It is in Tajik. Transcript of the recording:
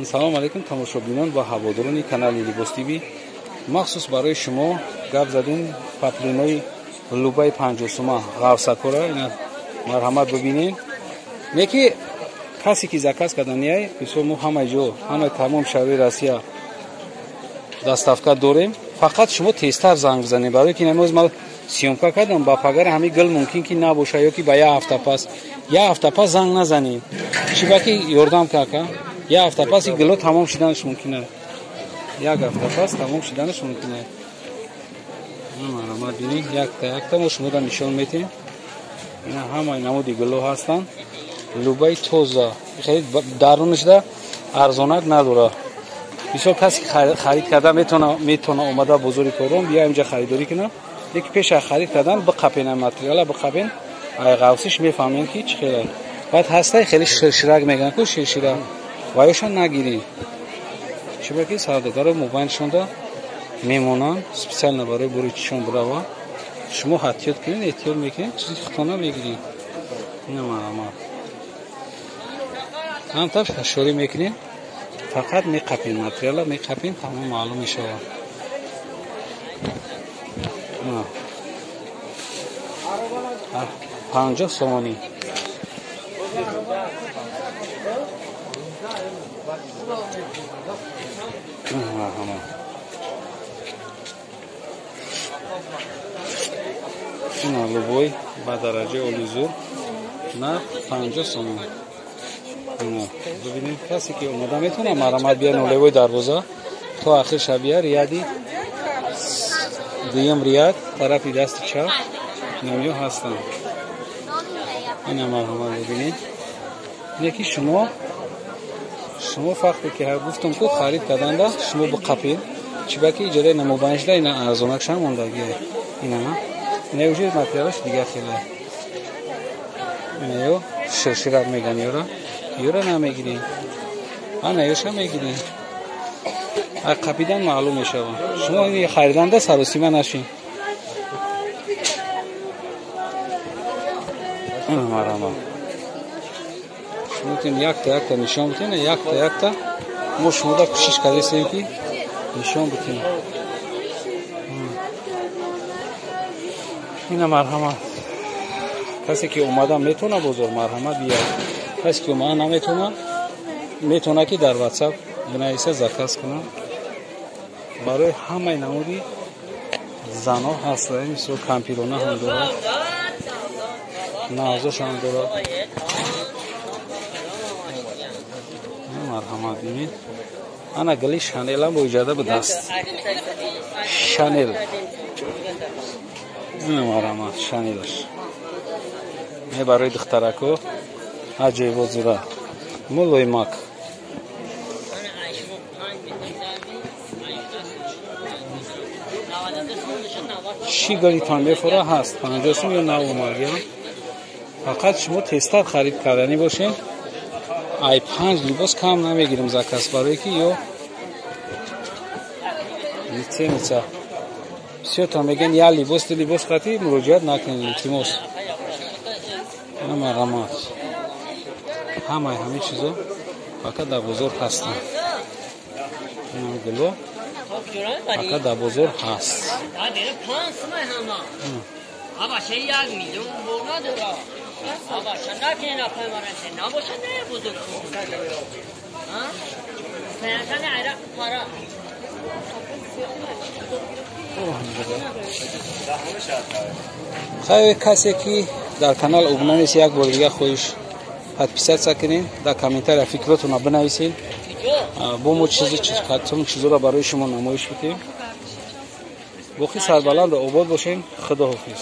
Салом алейкум тамошобинон ва ҳаводорони канали Либос ТВ. Махсус барои шумо гап задем паплинои лубаи 50 сума ғавсакора ина марҳамат бибинед. Неки касе ки заказ кардани, мисол мо ҳама ҷо, ҳама тамом шаҳрҳои Россия доставка дорем. Фақат шумо тезтар занг бизанед, барои ки намоз ман съёмка кардам, ба пагари ҳамин гил мумкин ки набоша ё ки ба як ҳафта пас. Як ҳафта пас занг назанед. Чӣ ба ки ёрдам кака? Як ҳафта пас ин гило тамом шуданаш мумкин аст. Як ҳафта пас тамом шуданаш мумкин аст. Марҳамат бинед, якта якта мо шуморо нишон медиҳем. Ина ҳамаи намуди гило ҳастанд. Лубаи тоза. Хеле дарунашда арзонак надорад. Мисол касе харид карда метавона омада бозори Корвон бия инҷа харидорӣ кунад. Лекин пеш аз харид кардан биқапен материала биқапен, ай ғавсиш мефаҳмем ки чӣ хел. Баъд ҳастай хеле ширширак мегӯянд ку ширширак. Ва ёша нагиред. Чунки ки савдогаро мобайншонда мемонанд специально барои бури чишон бирава. Шумо эҳтиёт кунед, эҳтиёт мекунед, чизи худтона мегиред. Ина марҳамат. Ҳамтар шорӣ мекунед, фақат меқапем материала, меқапем, тамом маълум мешавад. 50 сомонӣ. Ина лубой ба дараҷаи олии зур нарх 50 сомон. Бибинем касе ки омода метавонад марҳамат бия нулевой дарвоза то ахир шабия рияди дуюм рияд тарафи дасти чап намё ҳастанд. Ина марҳамат бибинед. Ине ки шумо вақте ки гуфтам ку харид карданда шумо биқапед, чӣ ба ки иҷораи намобайншуда ина арзонакшам мондагия. Ина ина уже материалаш дигар хеле. Ина ё ширширак меган ёра. Ёра намегирем. Ана ёша мегирем. А қапидан маълум мешавад. Шумо ин хариданда саросима нашин. Марҳамат. Шумо тин якта якта нишон битен, якта якта мо шумода кӯшиш кардесем ки нишон битем. Ина марҳамат. Касе ки омада метавона бозор марҳамат биёяд. Касе ки омада наметавона, метавона ки дар WhatsApp бинависа заказ кунад. Барои ҳамаи намуди занҳо ҳаст, мисол кампирона ҳам дорад, назош ҳам дорад. Марҳамат бинед. Ана гили Шанел ҳам бо иҷода ба даст. Шанел. Ина марҳамат Шанелаш. Не барои духтарако аҷоибот зура. Мулоимак. Чӣ гилитон мефура ҳаст 50 сум ё 90 омад. Фақат шумо тезтар харид карданӣ бошед. Ай 5 либос кам намегирем заказ, барои ки ё лиценица. Бисёртон мегӯянд як либос, ду либос қатӣ муроҷиат накунед, илтимос. Марҳамат. Ҳамаи ҳамин чизо фақат дар бозор ҳастанд. Ин гуло фақат дар бозор ҳаст. Хайр, касе ки дар канал обуна нест, як бор дига хоҳиш подписаться кунед, дар комментария фикротонро бинависед. Бо мо чизоро барои шумо намоиш бидем. Боқӣ сарбаланду обод бошем. Худоҳофиз.